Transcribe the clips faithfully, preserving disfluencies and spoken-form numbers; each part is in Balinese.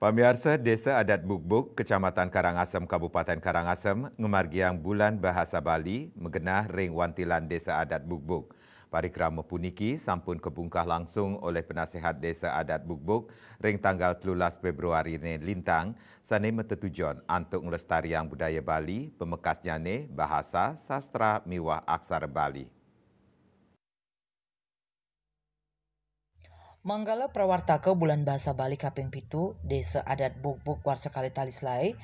Pamiarsa, Desa Adat Bugbug, Kecamatan Karangasem, Kabupaten Karangasem, ngamargiang Bulan Bahasa Bali magenah ring wantilan Desa Adat Bugbug. Parikrama puniki sampun kabungkah langsung olih Penasihat Desa Adat Bugbug ring tanggal telulas Februari né lintang, sané matetujon antuk nglestariang budaya Bali, pamekasnyané bahasa, sastra, miwah aksara Bali. Manggala prawartaka Bulan Basa Bali kaping pitu, Desa Adat Bugbug warsa kalih tali selaé,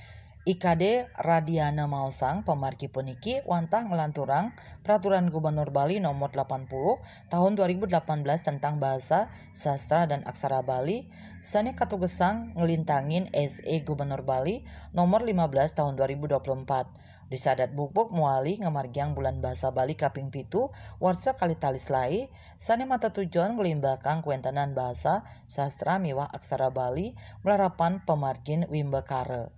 I K D Radiana maosang pamargi puniki wantah nglanturang Peraturan Gubernur Bali Nomor delapan puluh Tahun dua ribu delapan belas tentang Bahasa, Sastra, dan Aksara Bali, sané katugesang nglintangin S E Gubernur Bali Nomor lima belas Tahun dua ribu dua puluh empat. Desa Adat Bugbug mawali ngamargiang Bulan Basa Bali kaping pitu warsa kalih tali selaé, sané matetujon nglimbakang kawéntenan bahasa, sastra miwah aksara Bali malarapan pamargin wimbakara.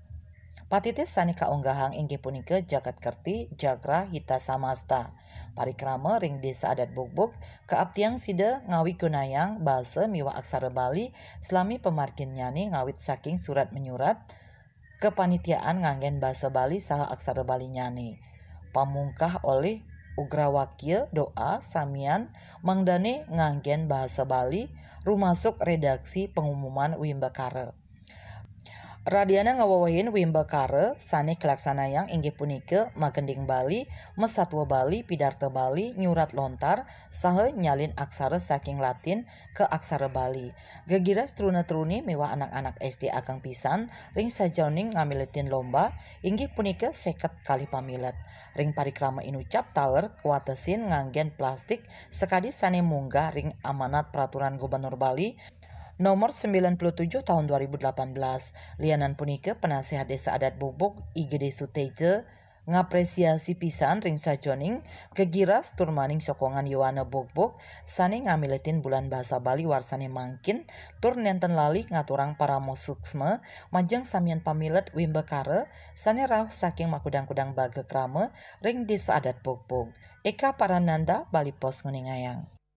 Patitis sané kaunggahang inggih punika Jagat Kerti Jagra Hita Samasta. Parikrama ring Desa Adat Bugbug kaaptiang sida ngawigunayang basa miwah aksara Bali salami pamarginnyané ngawit saking surat menyurat, kapanitiaan nganggén basa Bali saha aksara Balinnyané. Pamungkah olih ugrawakya doa samian mangdané nganggén basa Bali, rumasuk redaksi pangumuman wimbakara. Radiana ngawewehin wimbakara sané kalaksanayang inggih punika magending Bali, masatwa Bali, pidarta Bali, nyurat lontar, saha nyalin aksara saking Latin ka aksara Bali. Gegiras truna-truni miwah anak-anak S D ageng pisan ring sajeroning ngamiletin lomba, inggih punika seket kalih pamilet. Ring parikrama inucap taler kawatesin nganggén plastik sakadi sané munggah ring amanat Peraturan Gubernur Bali Nomor sembilan puluh tujuh Tahun dua ribu delapan belas. Lianan punika, Penasihat Desa Adat Bugbug, I G D Suteja, ngapresiasi pisan ring sajeroning gegiras tur maning sokongan yowana Bugbug sané ngamiletin Bulan Basa Bali warsané mangkin, tur nénten lali ngaturang parama suksma majeng samian pamilet wimbakara sané rauh saking makudang-kudang baga krama ring Desa Adat Bugbug. Eka Parananda, Bali Post, nguningayang.